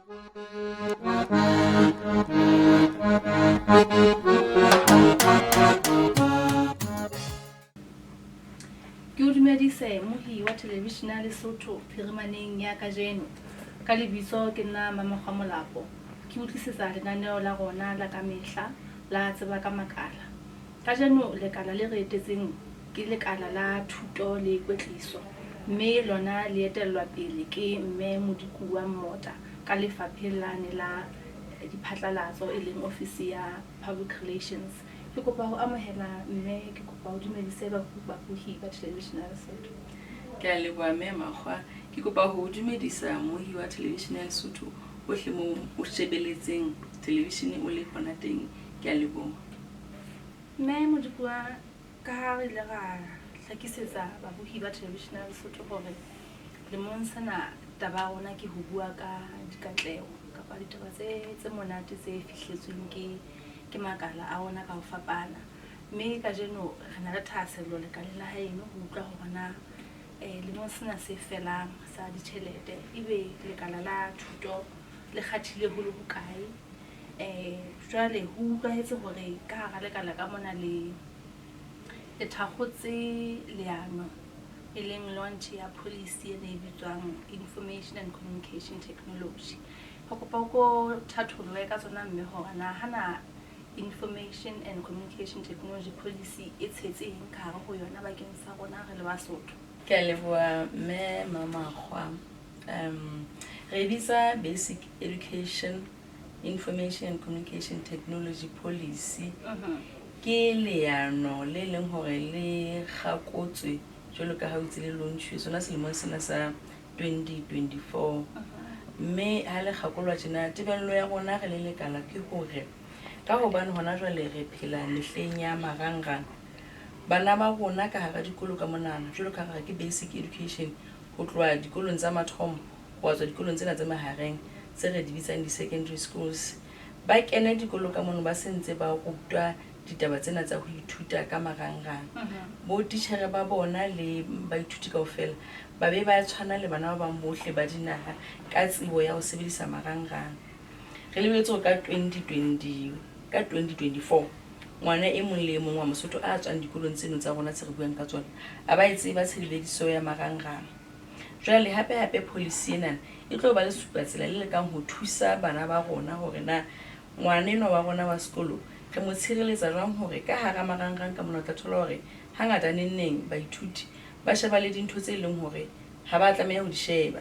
Ke o dumedise mohi wa thelevishene ya Lesotho phirimaneng ya kajeno. Ka lebitso ke nna Mamokgwa Molapo. Ke o tlisetsa lenaneo la rona la kamehla la Tseba ka Makala. Kajeno lekala le re etetseng ke lekala la thuto le kwetliso mme lona le etellwa pele ke Mme Modikuwa Mmota ka lefapheng lane la diphatlalatso e leng ofisi ya Public Relations. Ke kopa ho amohela mme ke kopa o dumedise babohi ba thelevishene ya Lesotho. Ke a leboha Mme Makgwa. Ke kopa ho o dumedisa mmohi wa thelevishene ya Lesotho hohle moo o shebeletseng thelevishene o le hona teng. Ke a leboha. Mme Modikuwa, ka ha re ile ra hlakisetsa babohi ba thelevishene ya Lesotho hore lemong sena taba ya rona ke ho bua ka dikatleho kapa ditaba tse tse monate tse fihletsweng ke ke makala a rona ka ho fapana. Mme kajeno re na le thahasello lekaleng la haeno ho utlwa hore na lemong sena se felang sa ditjhelete ebe lekala la thuto le kgathile ho le hokae. Jwale ho utlwahetse hore ka hara lekala ka mona le le thakgotse leano e leng launch ya policy e ne e bitswang Information and Communication Technology. Re kopa o ko thatholle ka tsona mme hore na hana Information and Communication Technology Policy e tshetse eng ka hare ho yona bakeng sa rona re le Basotho. Ke a leboha Mme Mamakgwa. Re e bitsa Basic Education Information and Communication Technology Policy. Ke leano le leng hore le kgakotswe jwalo ka ha o itse le launch-uwe sona selemong sena sa 2024. Mme ha le kgakolwa tjena tebello ya rona re le lekala ke hore ka hobane hona jwale re phela mehleng ya marangrang, bana ba rona ka hara dikolo ka monana jwalo ka ha re ke basic education ho tloha dikolong tsa mathomo ho tswa dikolong tsena tse mahareng tse re di bitsang di-secondary schools, ba kene dikolo ka mono ba se ntse ba rutwa ditaba tsena tsa ho ithuta ka marangrang. Bo titjhere ba bona le baithuti kaofela ba be ba tshwana le bana ba bang bohle ba dinaha ka tsebo ya ho sebedisa marangrang. Re lebeletse hore ka 2020, ka 2024 ngwana e mong le e mong wa Mosotho a tswang dikolong tseno tsa rona tse re buang ka tsona a ba e tseba tshebediso ya marangrang. Jwale hape hape policy ena e tlo ba le supatsela le lekang ho thusa bana ba rona hore na ngwana enwa wa rona wa sekolo re mo tshireletsa jwang hore ka hara marangrang ka mona o tla thola hore hangata neng neng baithuti ba sheba le dintho tse leng hore ha ba tlameha ho di sheba.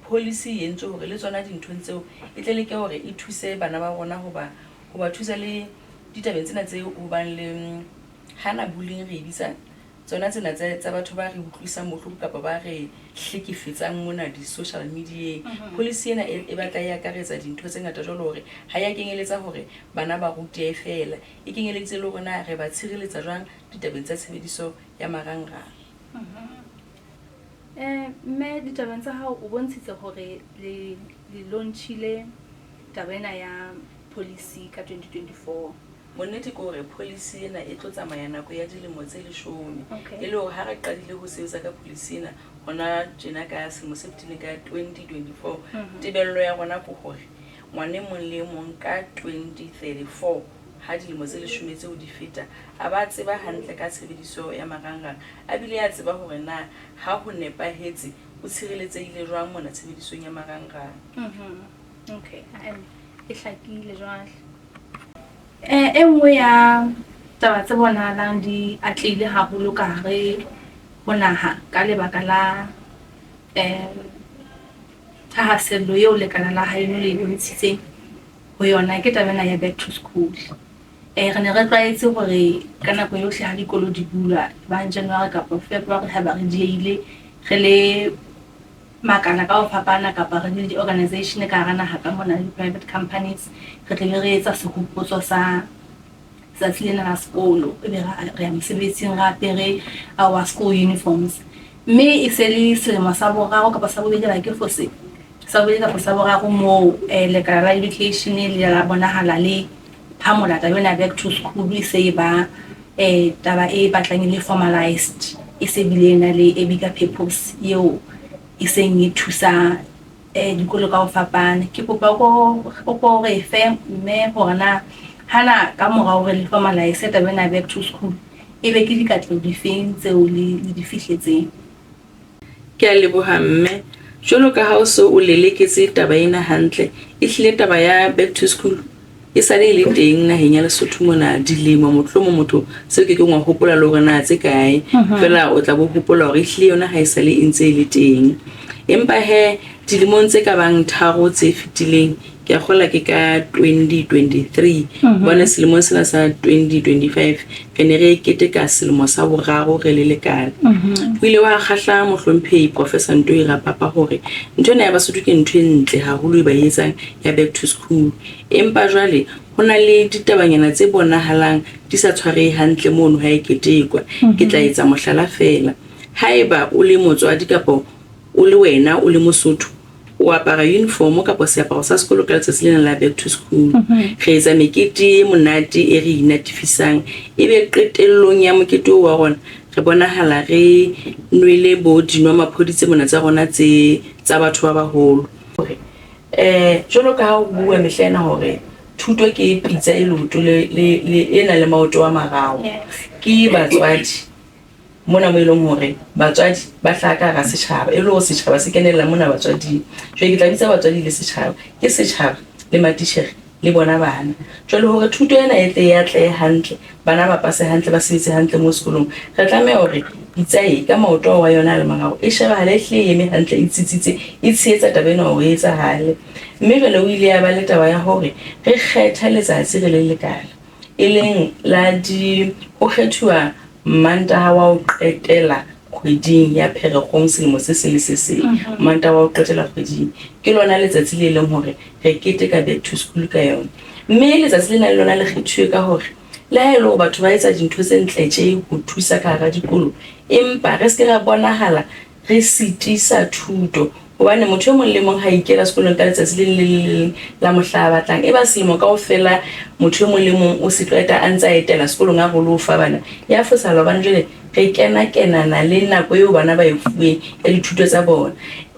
Policy e entswe hore le tsona dinthong tseo e tle leke hore e thuse bana ba rona ho ba ho ba thusa le ditabeng tsena tse ho bang le hana bullying re e bitsang tsona tsena tsa tsa batho ba re utlwisang bohloko kapa ba re hlekefetsang mona di-social media-eng. Policy ena e e batla e akaretsa dintho tse ngata jwalo hore ha ya kenyeletsa hore bana ba rutehe feela, e kenyeleditse le hore na re ba tshireletsa jwang ditabeng tsa tshebediso ya marangrang. Mme ditabeng tsa hao o bontshitse hore le le launch-ile taba ena ya policy ka 2024. Bonnete ke hore policy ena e tlo tsamaya nako ya dilemo tse leshome. E le hore ha re qadile ho sebetsa ka policy ena hona tjena ka selemo se fetileng ka 2024, tebello ya rona ke hore ngwana e mong le e mong ka 2034 ha dilemo tse leshome tseo di feta, a ba tseba hantle ka tshebediso ya marangrang, a bile a tseba hore na ha ho nepahetse o tshireletsehile jwang mona tshebedisong ya marangrang. Okay, e hlakile jwale. E nngwe ya taba tse bonahalang di atlehile haholo ka hare ho naha ka lebaka la thahasello eo lekala la haeno le e bontshitseng ho yona ke taba ena ya back to school. Re ne re tlwaetse hore ka nako yohle ha dikolo di bulwa, ebang January kapa February haeba re diehile re le makala ka ho fapana kapa re le di-organization ka hara naha ka mona le di-private companies, re tle be re etsa sehopotso sa tsatsi lena la sekolo. Ebe re ya mosebetsing re apere our school uniforms. Mme e se le selemo sa boraro kapa sa bobedi ha ke fose, sa bobedi kapa sa boraro moo lekala la education le la bonahala le phamola taba ena ya back to school e se e ba taba e batlang e le formalized, e se bile e na le a bigger purpose eo e seng e thusa Dikolo ka ho fapana. Ke kopa o ko re fe mme hore na hana ka mora hore le formalize taba ena ya back to school, ebe ke dikatleho difeng tseo le le di fihletseng? Ke a leboha mme. Jwalo ka ha o so o leleketse taba ena hantle, ehlile taba ya back to school e sale e le teng naheng ya Lesotho mona dilemo, mohlomong motho se o ke keng wa hopola le hore na tse kae, feela o tla bo hopola hore ehlile yona ha e sale e ntse e le teng. Empa he dilemong tse ka bang tharo tse fetileng, ke a kgola ke ka 2023, hobane selemong sena sa 2025 re ne re keteka selemo sa boraro re le lekala. Ho ile hwa kgahla Mohlomphehi Professor Ntoi Rapapa hore ntho ena ya Basotho ke ntho e ntle haholo e ba e etsang ya back to school. Empa jwale ho na le ditabanyana tse bonahalang di sa tshwarehe hantle mono ha e ketekwa. Ke tla etsa mohlala feela. Haeba o le motswadi kapa o le wena o le Mosotho, o apara uniform kapa seaparo sa sekolo ka letsatsi lena la back to school. Re etsa mekete e monate e re inatifisang, ebe qetellong ya mokete oo wa rona re bonahala re nwele bo dinwamaphodi tse mona tsa rona tse tsa batho ba baholo. Hore jwalo ka ha ho buuwa mehla ena hore thuto ke pitsa e leoto le, le, le e nang le maoto a mararo, ke batswadi mona mo e leng hore batswadi ba hlaha ka hara setjhaba, e le hore setjhaba se kenella mona batswading. Jwale ke tla bitsa batswadi le setjhaba, ke setjhaba le matitjhere le bona bana. Jwale hore thuto ena e tle e atlehe hantle, bana ba pase hantle, ba sebetse hantle moo sekolong, re tlameha hore pitsa e ka maoto ao a yona a le mararo e shebahale e hlile e eme hantle, e tsitsitse, e tshehetsa taba ena hore e etsahale. Mme jwale o ile ya ba le taba ya hore re kgethe letsatsi re le lekala, e leng la di ho kgethuwa Mmantaha wa ho qetela kgweding ya Pherekgong selemo se seng le se seng. Mmantaha wa ho qetela kgweding. Ke lona letsatsi le leng hore re keteka back to school ka yona. Mme letsatsi lena le lona le kgethuwe ka hore le ha e le hore batho ba etsa dintho tse ntle tje ho thusa ka hara dikolo, empa re se ke ra bonahala re sitisa thuto hobane motho e mong le mong ha ikela sekolong ka letsatsi le leng le le leng la mohla a batlang. E ba selemo kaofela motho e mong le mong o se qeta a ntse a etela sekolong a re o lo fa bana, ya fosahala hobane jwale re kena-kenana le nako eo bana ba e fuweng ya dithuto tsa bona.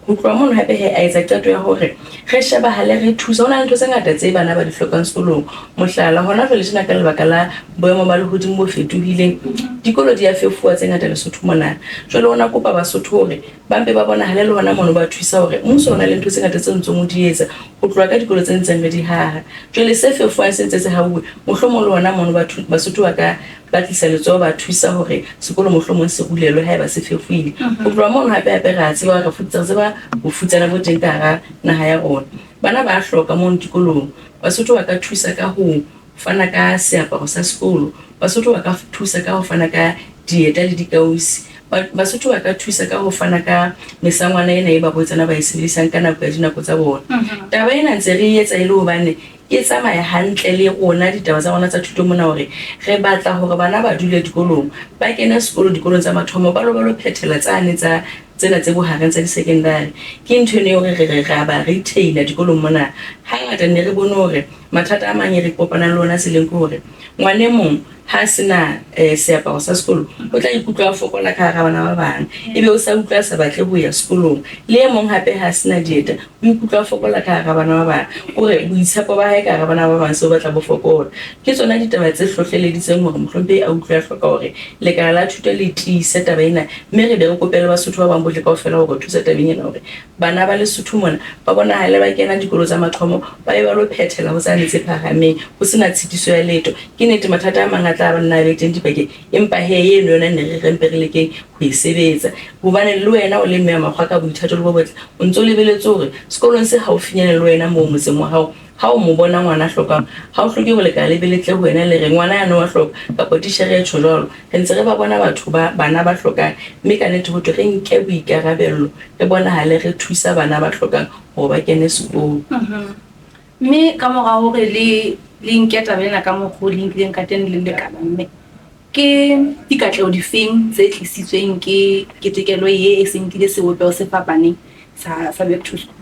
Ho tloha mono hape he a etsa qeto ya hore re shebahale re thusa. Ho na le ntho tse ngata tse bana ba di hlokang sekolong. Mohlala, hona jwale tjena ka lebaka la boemo ba lehodimo bo fetohileng, dikolo di a fefuwa tse ngata Lesotho mona. Jwale o na kopa Basotho hore ba mpe ba bonahale le hona mono ba thusa hore mmuso o na le ntho tse ngata tseo ntsong o di etsa ho tloha ka dikolo tse ntseng re di haha. Jwale se fefuwang se ntse se hauwe, mohlomong le hona mono Basotho ba ka ba tlisa letsoho ba thusa hore sekolo mohlomong se rulelwe haeba se fefohile. Ho tloha mono hape hape re a tseba re re tseba bofutsana bo teng ka hara naha ya rona. Bana ba a hloka mono dikolong. Basotho ba ka thusa ka ho fana ka seaparo sa sekolo. Basotho ba ka thusa ka ho fana ka dieta le dikausi. Basotho ba ka thusa ka ho fana ka mesangwana ena e barwetsana ba e sebedisang ka nako ya dinako tsa bona. Taba ena ntse re e etsa e le hobane E tsamaya hantle le rona ditaba tsa rona tsa thuto mona hore re batla hore bana ba dule dikolong, ba kene sekolo dikolong tsa mathomo ba lo ba lo phethela tsane tsa tsena tse bohareng tsa di-secondary. Ke ntho eno eo re re re a ba retainer dikolong mona. Hangata ne re bone hore mathata a mang e re kopanang le ona tseleng ke hore ngwana e mong Ha a se na seaparo sa sekolo, o tla ikutlwa a fokola ka hara bana ba bang, ebe o se a utlwa a sa batle ho ya sekolong. Le e mong hape ha a se na dieta, o ikutlwa a fokola ka hara bana ba bang. Kore boitshepo ba hae ka hara bana ba bang se bo batla bo fokola. Ke tsona ditaba tse hlohleleditseng hore Mohlomphehi a utlwe a hloka hore Lekala la Thuto le tiise taba ena mme re be re kope le Basotho ba bang bohle kaofela ho re thusa tabeng ena hore Bana ba Lesotho mona ba bonahale ba kena dikolo tsa mathomo ba be ba lo phethela ho tsane tse phahameng ho se na tshitiso ya letho. Ke nete mathata a mang a tla nna a be teng dipakeng empa hee eno yona ne re re mpe re lekeng ho e sebetsa hobane le wena o le mme wa makgwa ka boithato le bo botle o ntse o lebeletse hore sekolong se haufinyane le wena moo motseng wa hao ha o mo bona ngwana a hlokang ha o hloke hore lekala le be le tle ho wena le re ngwana yane wa hloka kapa titjhere e tjho jwalo. Re ntse re ba bona batho ba bana ba hlokang mme ka nete ho thwe re nke boikarabello re bonahale re thusa bana ba hlokang hore ba kene sekolo. Mme ka mora hore le le nke taba ena ka mokgwa o le nkileng ka teng le lekala, mme ke dikatleho difeng tse tlisitsweng ke ketekelo ye e se nkile sebopeho se fapaneng sa sa back to school?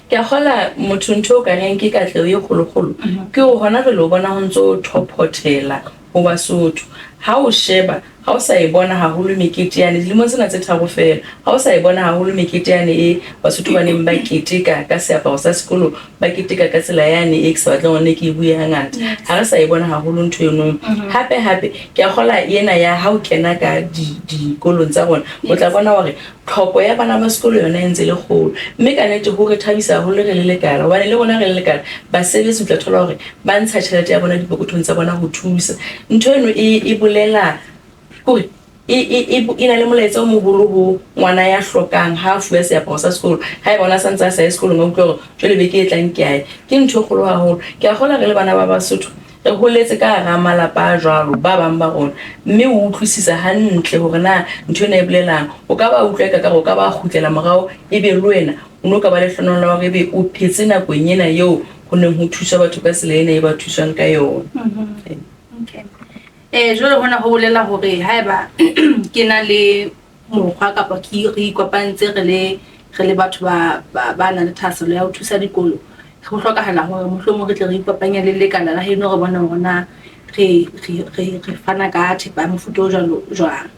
Ke a kgola motho ntho eo ka reng ke katleho e kgolokgolo ke hore hona jwale o bona ho ntso thophothela ho Basotho. Ha o sheba, ha o sa e bona haholo mekete yane, dilemong tsena tse tharo feela, ha o sa e bona haholo mekete yane e Basotho ba neng ba keteka ka seaparo sa sekolo, ba keteka ka tsela yane e ke sa batleng hore nne ke e bue hangata. Ha re sa e bona haholo ntho eno. Hape hape, ke a kgola ena ya ha o kena ka dikolong tsa rona, o tla bona hore Tlhoko ya bana ba sekolo yona e ntse e le kgolo, mme ka nnete ho re thabisa haholo re le lekala hobane le rona re le lekala basebetsi o tla thola hore ba ntsha tjhelete ya bona dipokothong tsa bona ho thusa. Ntho eno e, e bolela kore e, e, e, e na le molaetsa o moholo ho ngwana ya hlokang ha a fuwa seaparo sa sekolo. Haeba o ne a sa ntse a sa ye sekolong a utlwa hore jwale beke e tlang ke a ya. Ke ntho e kgolo haholo. Ke a kgolwa re le bana ba Basotho Re holetse ka hara malapa a jwalo, ba bang ba rona, mme o utlwisisa hantle hore na ntho ena e bolelang. O ka ba utlwa eka kare o ka ba kgutlela morao ebe le wena o ne o ka ba lehlohonolo la hore ebe o phetse nakong ena eo ho neng ho thuswa batho ka tsela ena e ba thuswang ka yona. Okay. Jwale hona ho bolela hore haeba ke na le mokgwa kapa ke re ikopantse re le re le batho ba ba ba nang le thahasello ya ho thusa dikolo, ho hlokahala hore mohlomong re tle re ikopanye le lekala la heno re bone hore na re re re re fana ka thepa ya mofuta o jwalo jwang.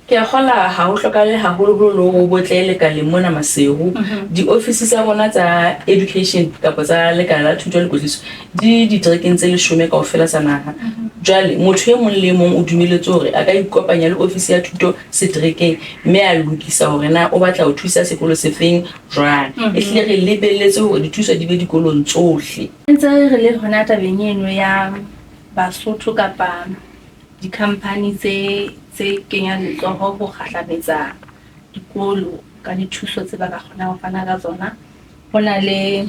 Ke a kgola ha ho hlokahale haholoholo le hore o botle lekaleng mona Maseru. Diofisi tsa rona tsa education kapa tsa lekala la thuto le kwetliso di diterekeng tse leshome kaofela tsa naha. Jwale motho e mong le e mong o dumeletswe hore a ka ikopanya le ofisi ya thuto seterekeng mme a lokisa hore na o batla ho thusa sekolo sefeng jwang. Ehlile re lebelletse hore dithuso di be dikolong tsohle. Ntse re le hona tabeng eno ya Basotho kapa dikhamphani tse tse kenyang letsoho ho kgahlametsa dikolo ka dithuso tse ba ka kgonang ho fana ka tsona, ho na le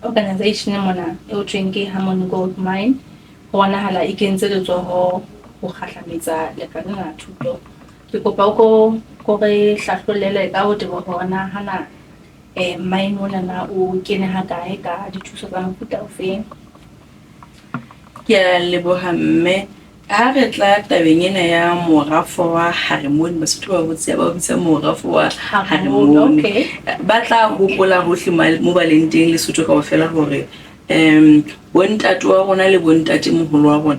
organization mona e ho thweng ke Harmony Gold Mine. Ho bonahala e kentse letsoho ho kgahlametsa lekala lena la thuto. Ke kopa o ko ko re hlahlollele ka botebo hore na hana mine onana o kene ha kae ka dithuso tsa mofuta ofeng. Ke a leboha mme. Ha re tla tabeng ena ya morafo wa Harmony, Basotho ba botse ba o bitsa morafo wa Harmony. Okay. Ba tla hopola hohle mo ba leng teng Lesotho kaofela hore bontate wa rona le bontate moholo wa rona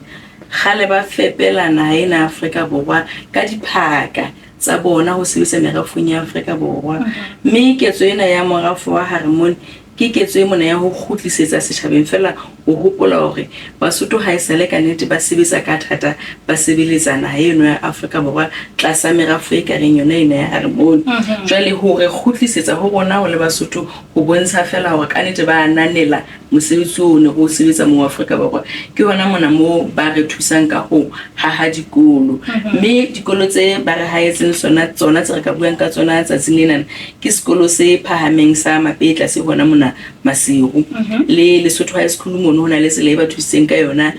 kgale ba fepela naha ena ya Afrika Borwa ka diphaka tsa bona ho sebetsa merafong ya Afrika Borwa. Mme ketso ena ya morafo wa Harmony Ke ketso e mona ya ho kgutlisetsa setjhabeng feela ho hopola hore Basotho haesale ka nnete ba sebetsa ka thata ba sebeletsa naha eno ya Afrika Borwa tlasa merafo e ka reng yona ena ya Harmony. Jwale ho re kgutlisetsa ho rona ho le Basotho ho bontsha feela hore ka nnete ba ananela mosebetsi oo ne re o sebetsa moo Afrika Borwa. Ke hona mona moo ba re thusang ka ho haha dikolo. Mme dikolo tse ba re hahetseng sona tsona tse re ka buang ka tsona tsatsing lenana Ke sekolo se phahameng sa Mapetla se hona mona Maseru. Le Lesotho High School mono ho na le tsela e ba thusitseng ka yona.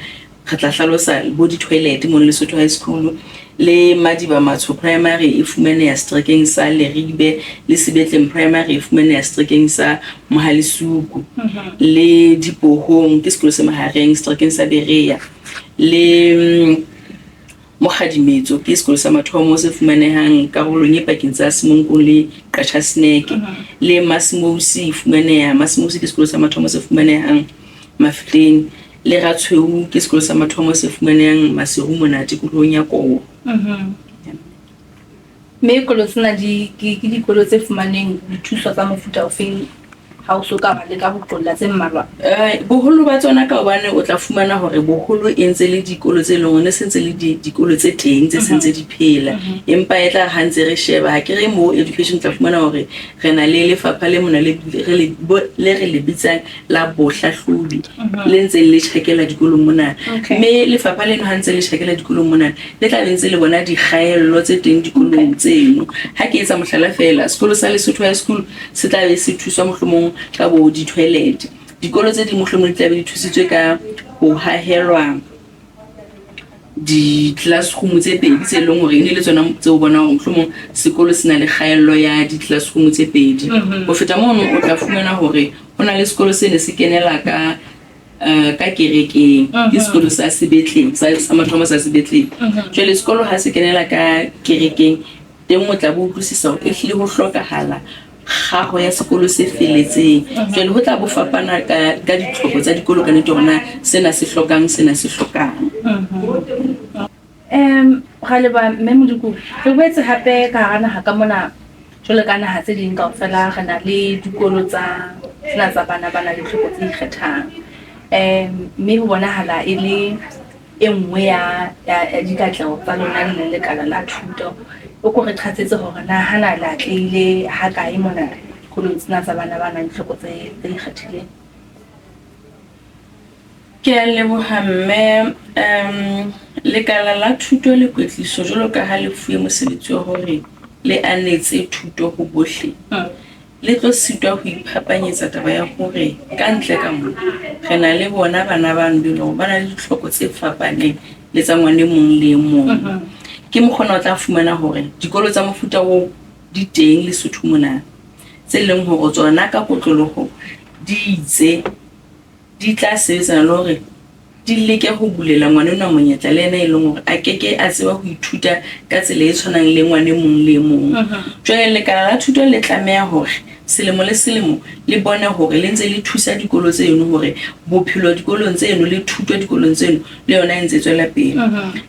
Re tla hlalosa bo di-toilet mono Lesotho High School. Le Madiba Matsho Primary e fumaneha seterekeng sa Leribe, le Sebetleng Primary e fumaneha seterekeng sa Mohalisuku. Le Dipohong ke sekolo se mahareng seterekeng sa Berea. Le Mokgadimetso ke sekolo sa mathomo se fumanehang karolong e pakeng tsa Semonkong le Qachaseneke. Le Masimousi e fumaneha, Masimousi ke sekolo sa mathomo se fumanehang Mafikeng. Le Ratshweu ke sekolo sa mathomo se fumanehang Maseru mona tikolohong ya Kobo. Mme dikolo tsena di ke ke dikolo tse fumaneng dithuso tsa mofuta ofeng ha o so ka ba leka ho qolla tse mmalwa? Boholo ba tsona ka hobane o tla fumana hore boholo e ntse le dikolo tse leng hore ne se ntse le dikolo tse teng tse sentse di phela. Empa e tla re ha ntse re sheba, ha ke re moo education o tla fumana hore re na le lefapha le mona le re le le re le bitsang la bohlahlobi le ntseng le tjhakela dikolong mona. Mme lefapha leno ha ntse le tjhakela dikolong mona, le tla be ntse le bona dikgaello tse teng dikolong tseno. Ha ke etsa mohlala feela, sekolo sa Lesotho High School se tla be se thuswa mohlomong ka bo di-toilet. Dikolo tse ding mohlomong di tla be di thusitswe ka ho hahelwa di-classroom tse pedi tse leng hore e ne le tsona tse o bonang hore mohlomong sekolo se na le kgaello ya di-classroom tse pedi. Ho feta mono o tla fumana hore ho na le sekolo se ne se kenela ka ka kerekeng, ke sekolo sa Sebetleng, sa mathomo sa Sebetleng. Jwale sekolo ha se kenela ka kerekeng teng o tla bo utlwisisa hore ehlile ho hlokahala kgaho ya sekolo se feletseng. Jwale ho tla bo fapana ka, ka ditlhoko tsa dikolo ka nnete hore na sena se hlokang, sena se hlokang. Ra leboha Mme Modiko. Re boetse hape ka hara naha ka mona jwalo ka naha tse ding kaofela re na le dikolo tsa tsena tsa bana ba nang le ditlhoko tse ikgethang. Mme ho bonahala e le e nngwe ya ya dikatleho tsa lona le le lekala la thuto. O ko re qhatsetse hore na hana le atlehile ha kae mona dikolong tsena tsa bana ba nang le ditlhoko tse ikgethileng. Ke a leboha mme. Um Lekala la Thuto le Kwetliso jwalo ka ha le fuwe mosebetsi wa hore le anetse thuto ho bohle, le tlo sitwa ho iphapanyetsa taba ya hore ka ntle ka mona re na le bona bana bano be leng hore ba na le ditlhoko tse fapaneng le tsa ngwana e mong le e mong. Ke mokgwa ona o tla fumana hore dikolo tsa mofuta oo di teng Lesotho mona, tse leng hore tsona ka kotloloho di itse di tla sebetsana le hore di leke ho bulela ngwana enwa monyetla le yena e leng hore a keke a tseba ho ithuta ka tsela e tshwanang le ngwana e mong le e mong. Jwale lekala la thuto le tlameha hore selemo le selemo le bone hore le ntse le thusa dikolo tseno hore bophelo dikolong tseno le thuto dikolong tseno le yona e ntse e tswela pele.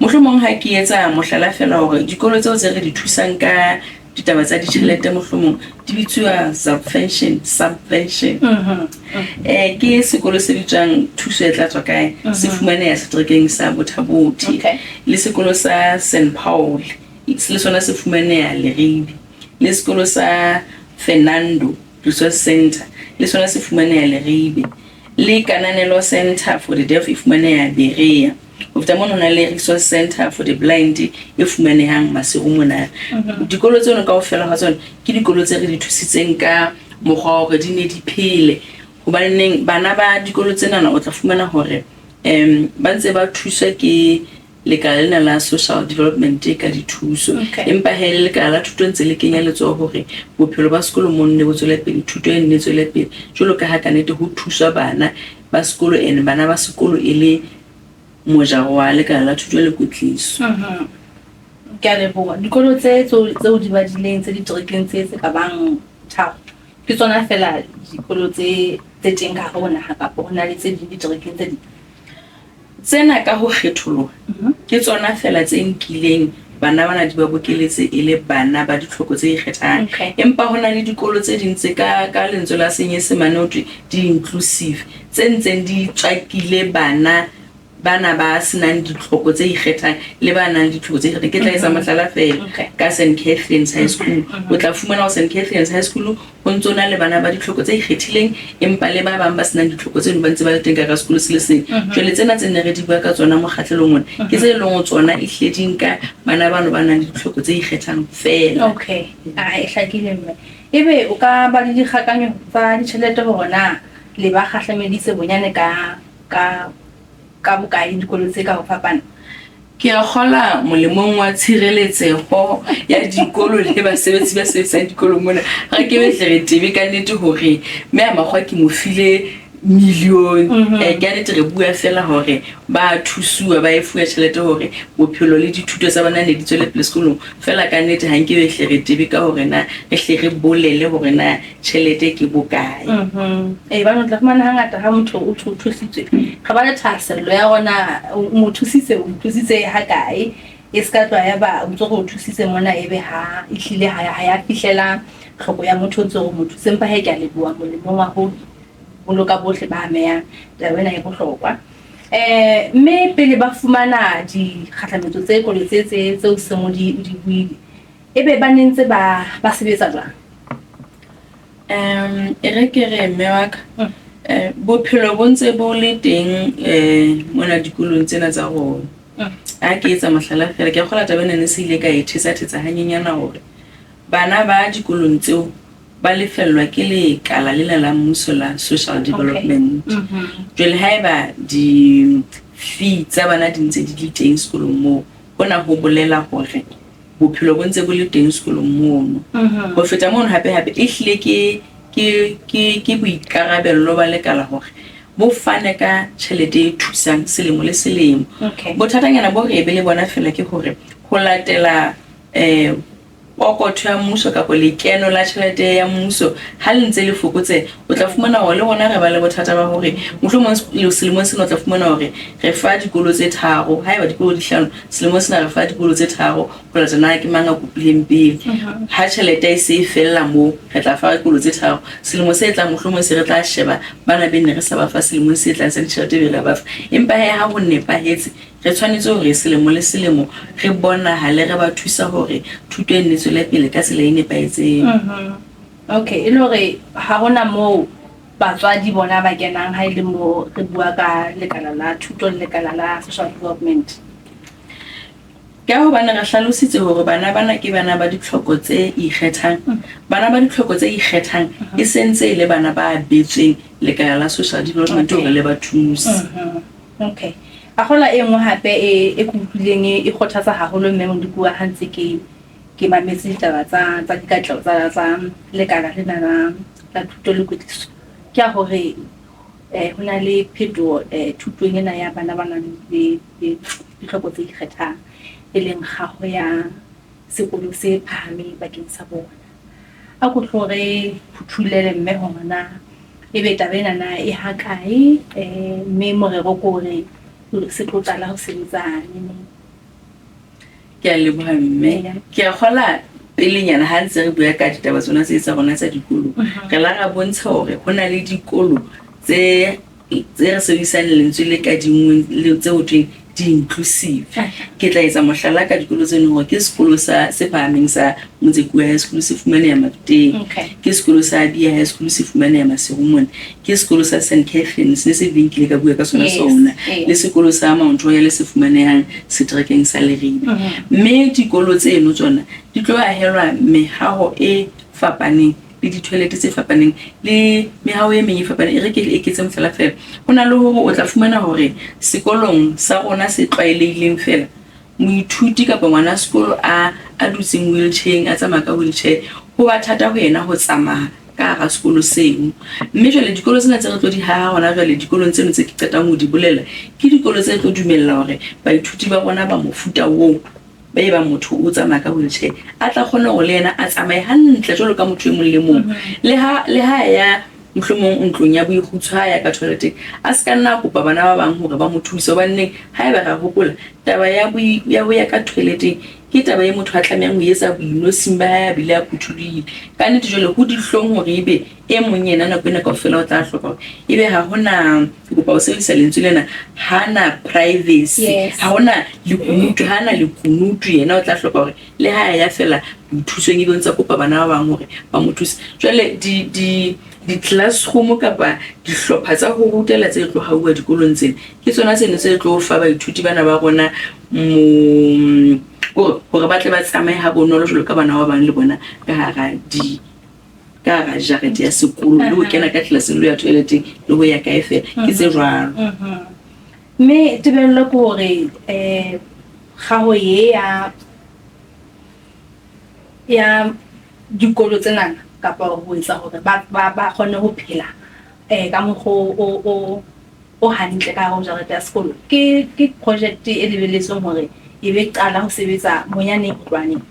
Mohlomong ha ke etsa mohlala feela hore dikolo tseo tse re di thusang ka ditaba tsa ditjhelete mohlomong di bitsuwa subvention, subvention. Ke sekolo se bitswang Thuso e tla tswa kae, se fumaneha seterekeng sa Botha-Bothe. Le sekolo sa St Paul le sona se fumaneha Leribe. Le sekolo sa Fernando Resource Centre le sona se fumaneha Leribe. Le Kananelo Centre for the Deaf e fumaneha Berea. Ho feta mono ho na le Resource Centre for the Blind e fumanehang Maseru mona. Dikolo tseno kaofela hwa tsona ke dikolo tse re di thusitseng ka mokgwa wa hore di ne di phele. Hobaneneng bana ba dikolo tsenana o tla fumana hore ba ntse ba thuswa ke lekala lena la social development ka dithuso. Empa hee le lekala la thuto ntse le kenya letsoho hore bophelo ba sekolo mono ne bo tswele pele, thuto e nne e tswele pele. Jwalo ka ha kannete ho thuswa bana ba sekolo and bana ba sekolo e le mojaro wa lekala la thuto le kwetliso. Ke a leboha. Dikolo tse tseo di badileng tse diterekeng tse tse ka bang tharo, ke tsona feela dikolo tse tse teng ka hare ho naha kapa ho na le tse ding diterekeng tse ding? Tsena ka ho kgetholoha ke tsona feela tse nkileng bana bana di ba bokeletse e le bana ba ditlhoko tse ikgethang. Empa ho na le dikolo tse ding tse ka, ka lentswe la Senyesemane ho thwe di inclusive, tse ntseng di tswakile bana bana ba se nang ditlhoko tse ikgethang le ba nang le ditlhoko tse ikgethang. Ke tla etsa mohlala feela ka St. Catherine's High School. O tla fumana hore St. Catherine's High School Ho ntse ho na le bana ba ditlhoko tse ikgethileng empa le ba bang ba se nang ditlhoko tseno ba ntse ba le teng ka hara sekolo se le seng. Jwale tsena tse ne re di bua ka tsona mokgahlelong ona ke tse leng hore tsona ehlile di nka bana bano ba nang le ditlhoko tse ikgethang feela. Okay, aa e hlakile mme. Ebe o ka ba le dikgakanyo tsa ditjhelete hore na le ba kgahlameditse bonyane ka ka ka bokae dikolo tse ka ho fapana? Ke a kgola molemong wa tshireletseho ya dikolo le basebetsi ba sebetsang dikolong mona. Re ke be hle re tebe ka nnete hore mme a makgwa ke mo file million. Ke a nnete re bua fela hore ba thusuwa, ba e fuwa tjhelete hore bophelo le dithuto tsa bona ne di tswele pele sekolong. Fela ka nnete ha nke be hle re tebe ka hore na re hle re bolele hore na tjhelete ke bokae. Ee, hobane o tla fumana hangata ha motho o thwe o thusitswe, re ba le thahasello ya hore na o mo thusitse, o mo thusitse ha kae. E se ka tloha ya ba o ntso re o thusitse mona ebe ha ehlile ha ha ya fihlela tlhoko ya motho o ntso re o mo thusitse. Empa hee ke a leboha molemong wa ho boloka bohle ba amehang. Taba ena e bohlokwa. Mme pele ba fumana dikgahlametso tse kolo tse tse tseo seng o di o di buile, ebe ba ne ntse ba ba sebetsa jwang? E re ke re mme wa ka, bophelo bo ntse bo le teng mona dikolong tsena tsa rona. Ha ke etsa mohlala feela, ke a kgolwa taba ena ne se ile ka e thetsa-thetsa hanyenyana hore bana ba dikolong tseo ba lefellwa ke lekala lena la mmuso la social development. Jwale haeba di-fee tsa bana di ntse di le teng sekolong moo, hona ho bolela hore bophelo bo ntse bo le teng sekolong mono. Ho feta mono hape hape e hlile ke ke ke ke boikarabello ba lekala hore bo fane ka tjhelete e thusang selemo le selemo. Bothatanyana bo re be le bona feela ke hore ho latela eh Pokotho ya mmuso kapa lekeno la tjhelete ya mmuso ha le ntse le fokotseha, o tla fumana hore le rona re ba le bothata ba hore mohlomong selemong sena o tla fumana hore re fa dikolo tse tharo, haeba dikolo di hlano, selemong sena re fa dikolo tse tharo ho latela na ke mang a kopileng pele. Ha tjhelete e se e fella moo, re tla fa dikolo tse tharo. Selemo se tlang mohlomong se re tla sheba bana be ne re sa ba fa selemong se tlang sa ditjhelete be re ba fa. Empa hee ha ho nepahetse, Re tshwanetse hore selemo le selemo re bonahale re ba thusa hore thuto e nne tswele pele ka tsela e nepahetseng. Okay, e le hore ha hona moo batswadi bona ba kenang ha e le moo re bua ka lekala la thuto le lekala la social development. Ka hobane re hlalositse hore bana bana ke bana ba ditlhoko tse ikgethang. Bana ba ditlhoko tse ikgethang e se ntse e le bana ba abetsweng lekala la social development hore le ba thuse. Okay. A kgola e nngwe hape e e ke utlwileng e e kgothatsa haholo mme Modikuwa ha ntse ke ke mametse ditaba tsa tsa dikatleho tsa tsa lekala lena la la thuto le kwetliso ke ya hore eh ho na le phetoho eh thutong ena ya bana ba nang le le ditlhoko tse ikgethang e leng kgaho ya sekolo se phahameng bakeng sa bona. A ko tlo re phuthulele mme hore na ebe taba ena na e ha kae mme morero ke hore se tlo qala ho sebetsa neneng. Ke a leboha mme. Ke a kgola pelenyana ha ntse re bua ka ditaba tsona tse tsa rona tsa dikolo, re la ra bontsha hore ho na le dikolo tse tse re sebedisang lentswe le kadinngweng le tse ho thweng di-inclusive. Ke tla etsa mohlala ka dikolo tseno hore ke sekolo sa se phahameng sa Motsekua High School se fumaneha Mafeteng. Ke sekolo sa Abia High School se fumaneha Maseru mona. Ke sekolo sa St Catherine's ne se bileng kile ka bua ka sona sona. Le sekolo sa Mount Royal se fumanehang seterekeng sa Leribe. Mme dikolo tseno tsona di tlo ahelwa mehaho e fapaneng le di-toilet tse fapaneng le mehaho e meng e fapaneng. E re ke eketse mohlala feela, ho na le hore o tla fumana hore sekolong sa rona se tlwaelehileng feela, moithuti kapa ngwana sekolo a a dutseng wheelchair-eng, a tsamaya ka wheelchair, ho ba thata ho yena ho tsamaya ka hara sekolo seno. Mme jwale dikolo tsena tse re tlo di haha hona jwale dikolong tseno tse ke qetang ho di bolela, ke dikolo tse tlo dumella hore baithuti ba rona ba mofuta oo Ba eba motho o tsamaya ka wheelchair, a tla kgone hore le yena a tsamaye hantle jwalo ka motho e mong le mong. Le ha, le ha a ya mohlomong ntlong ya boikgutsho, ha a ya ka toilet-eng, a se ka nna a kopa bana ba bang hore ba mo thuse. Hobaneneng, haeba re a hopola, taba ya ya ho ya ka toilet-eng ke taba e motho a tlamehang ho e etsa boinosing ba hae a bile a phuthulohile. Ka nnete jwale ho dihlong hore ebe E mong yena nako ena kaofela o tla hloka hore ebe ha ho na, ke kopa ho sebedisa lentswe lena, ha na privacy, ha ho na lekunutu, ha na lekunutu yena o tla hloka hore le ha a ya fela boithusong ebe o ntsa kopa bana ba bang hore ba mo thuse. Jwale di, di, di-classroom kapa dihlopha tsa ho rutela tse tlo hauwa dikolong tsena, ke tsona tseno tse tlo fa baithuti bana ba rona mo, kore hore ba tle ba tsamaye ha bonolo jwalo ka bana ba bang le bona ka hara di ka hara jarete ya sekolo le ho kena ka tlelaseng le ho ya toileteng le ho ya kae fela ke tse jwalo. Mme tebello ke hore um kgaho ye ya ya dikolo tsenana kapa ho etsa hore ba ba ba kgone ho phela um ka mokgwa o o o hantle ka hare ho jarete ya sekolo ke ke project e lebelletsweng hore e be qala ho sebetsa bonyane ho tloha neng?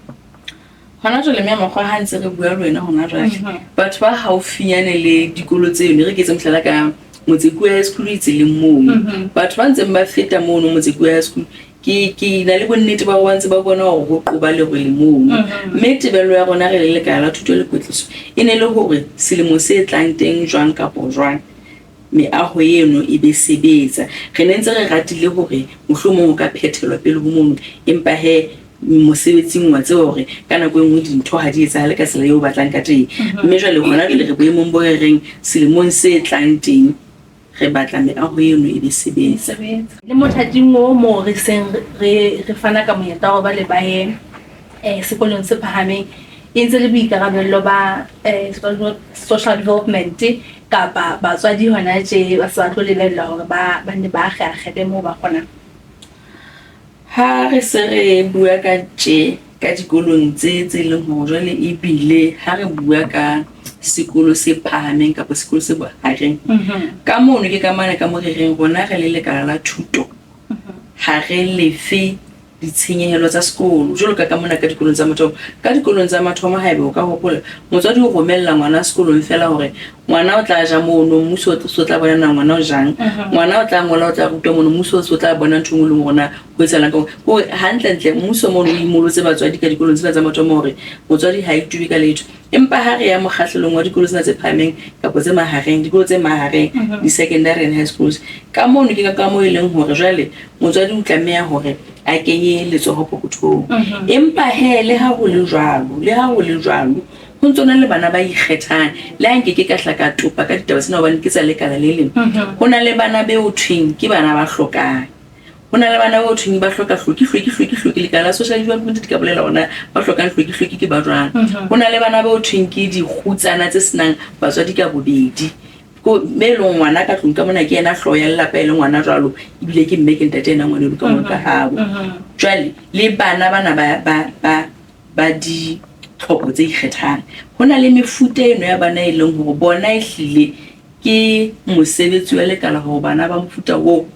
Hona jwale mme Makgowa ha ntse re bua le wena hona jwale, batho ba haufinyane le dikolo tseno, e re ke etse mohlala ka Motsekua High School e tseleng mono. Batho ba ntseng ba feta mono Motsekua High School, ke ke na le bonnete ba hore ba ntse ba bona hore ho qoba lerwele mono. Mme tebello ya rona re le lekala la thuto le kwetliso e ne le hore selemo se tlang teng jwang kapo jwang, meaho eno e be sebetsa. Re ne ntse re ratile hore mohlomong ho ka phethelwa pele ho mono, empa he mosebetsing wa tseba hore ka nako e nngwe dintho ha di etsahale ka tsela eo o batlang ka teng. Mme jwale hona jwale re boemong bo re reng selemong se tlang teng re batla meaho eno e be sebetsa. Le mothating oo moo re seng re re fana ka monyetla wa hore ba le ba ye sekolong se phahameng, e ntse le boikarabello ba social development kapa batswadi hona tje ba se ba tlo lebellwa hore ba ba nne ba akge akgele moo ba kgonang. Ha re se re bua ka tje ka dikolong tse tse leng hore jwale ebile ha re bua ka sekolo se phahameng kapa sekolo se bohareng, ka mono ke ka mane ka mo re reng rona re le lekala la thuto ha re lefe. ditshenyehelo tsa sekolo jwalo ka ka mona ka dikolong tsa mathomo. Ka dikolong tsa mathomo haebe o ka hopola, motswadi o romella ngwana sekolong feela hore ngwana o tla ja mono, mmuso o so tla bona na ngwana o jang. Ngwana o tla ngola, o tla rutwa mono, mmuso o so tla bona ntho e nngwe le nngwe hore na ho etsahalang ka hore hantlentle mmuso mono o imolotse batswadi ka dikolong tsena tsa mathomo hore motswadi ha itube ka letho. Empa ha re ya mokgahlelong wa dikolo tsena tse phahameng kapa tse mahareng, dikolo tse mahareng, di-secondary and high schools, ka mono ke ka moo e leng hore jwale motswadi o tlameha hore a kenye letsoho pokothong. Empa he, le ha ho le jwalo, le ha ho le jwalo, ho ntso na le bana ba ikgethang. Le ha nkeke ka hla ka topa ka ditaba tsena hobane ke tsa lekala le leng. Ho na le bana be ho thweng ke bana ba hlokang. Ho na le bana bao thweng ba hloka hlweki, hlweki, hlweki, hlweki. Lekala la social development di ka bolela hore na ba hlokang hlweki, hlweki ke ba jwang. Ho na le bana bao thweng ke dikgutsana tse senang batswadi ka bobedi. Ko mme e leng ngwana ka tlung ka mona ke yena hlooho ya lelapa e le ngwana jwalo, ebile ke mme ke ntate yena ngwaneno ka mona ka habo. Jwale le bana bana ba ba ba ba ditlhoko tse ikgethang. Ho na le mefuta eno ya bana e leng hore bona ehlile ke mosebetsi wa lekala hore bana ba mofuta oo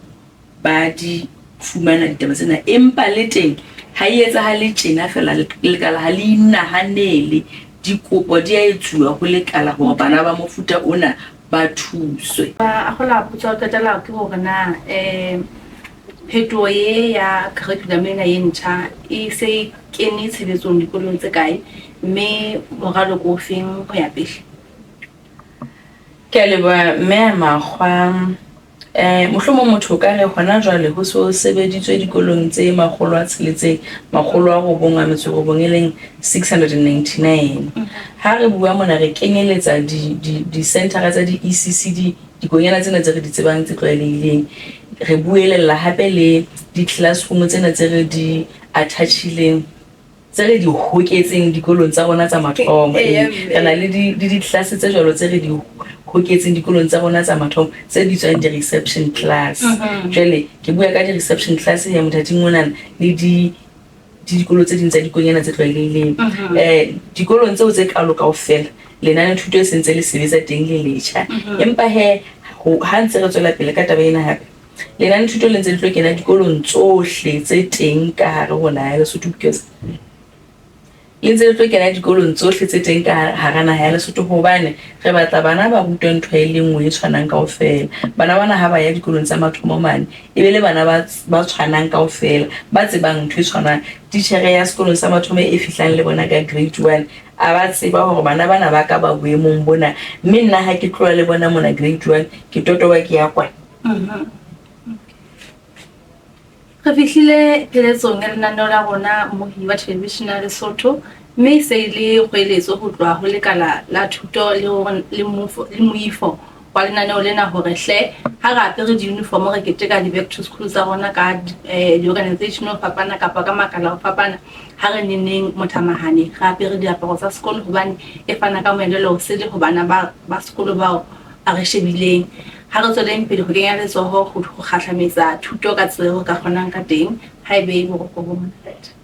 ba di fumana ditaba tsena, empa le teng ha e etsahale tjena feela, lekala ha le inahanele. Dikopo di a etsuwa ho lekala hore bana ba mofuta ona ba thuswe. Agola potso ya ho qetela ke hore na phetoho ye ya curriculum ena ye ntjha e se e kene tshebetsong dikolong tse kae, mme moralo ke ofeng ho ya pele? Ke a leboha Mme Makgwa. Mohlomong motho o ka re hona jwale ho se ho sebeditswe dikolong tse 699, e leng 699. Ha re bua mona re kenyeletsa di-centre tsa di-E_C_C_D, dikonyana tsena tse re di tsebang tse tlwaelehileng. Re buelella hape le di-classroom tsena tse re di attach-ileng, tse re di hoketseng dikolong tsa rona tsa mathomo. Ee, re na le ditlelase tse jwalo tse re di hoketseng dikolong tsa rona tsa mathomo tse bitswang di-reception class. Jwale ke bua ka di-reception class he mothating onana le di dikolo tse ding tsa dikonyana tse tlwaelehileng. Dikolong tseo tse kalo kaofela lenanethuto e sentse le sebetsa teng le letjha. Empa he ha ntse re tswela pele ka taba ena hape, lenanethuto le ntse le tlo kena dikolong tsohle tse teng ka hare ho naha ya Lesotho, because le ntse le tlo kena dikolong tsohle tse teng ka hara naha ya Lesotho hobane re batla bana ba rutwe ntho e le nngwe e tshwanang kaofela. Bana bana ha ba ya dikolong tsa mathomo mane, e be le bana ba tshwanang kaofela, ba tsebang ntho e tshwanang. Titjhere ya sekolong sa mathomo e fihlang le bona ka grade 1, a ba tseba hore bana bana ba ka ba boemong bona, mme nna ha ke tloha le bona mona grade 1, ke totoba ke ya kwana. Re fihlile pheletsong ya lenaneo la rona Mmohi wa Thelevishene ya Lesotho, mme e se e le kgoeletso ho tloha ho lekala la thuto le moifo wa lenaneo lena hore hle ha re apere di-uniform re keteka di-back to school tsa rona ka di-organization ho fapana kapa ka makala ho fapana, ha re neneng mothamahane re apere diaparo tsa sekolo hobane e fana ka moelelo o sele ho bana ba sekolo bao ba re shebileng. Ha re tsweleng pele ho kenya letsoho ho kgahlametsa thuto ka tsela eo re ka kgonang ka teng, ha e be boroko bo monate.